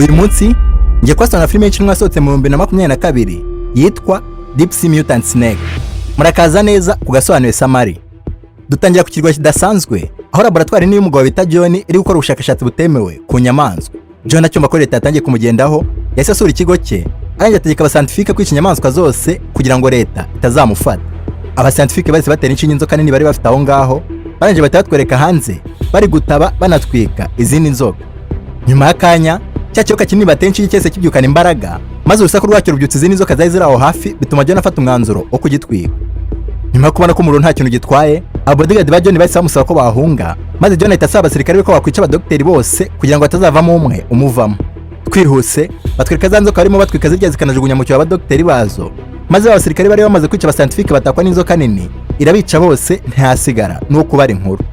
Uyu munsi ngiye kubasanga filime y'Inshinwa yasohotse mu 2022 yitwa Deep Sea Mutant Snake. Murakaza neza ku gasobanuye Samari. Dutangira ku kirwa kidasanzwe, aho laboratwari nini y'umugabo bita John iri gukora ubushakashatsi butemewe ku nyamaswa. John acyumva ko leta yatangiye kumugendaho, yahise asura ikigo cye, arangije ategeka abascientifique kwica inyamaswa zose kugira ngo leta itazamufata. Abascientifique bahise batera inshinge inzoka nini bari bafite aho ngaho, barangije bahita batwereka hanze bari gutaba banatwika izindi nzoka. Nyuma y'akanya, cya kiyoka kinini bateye inshinge cyose kibyukana imbaraga, maze urusaku rwacyo rubyutsa izindi nzoka zari ziri aho hafi, bituma John afata umwanzuro wo kugitwika. Nyuma yo kubona ko umuriro nta kintu gitwaye, ababodyguard ba John bahise bamusaba ko bahunga, maze John ahita asaba abasirikare be ko bakwica abadogiteri bose kugira ngo hatazavamo umwe umuvamo. Twihuse, batwereka za nzoka barimo batwika, zirya zikanajugunya mu cyobo abadogiteri bazo, maze ba basirikare bari bamaze kwica abascientifique batakwa n'inzoka nini, irabica bose, ntihasigara nuko kubara inkuru.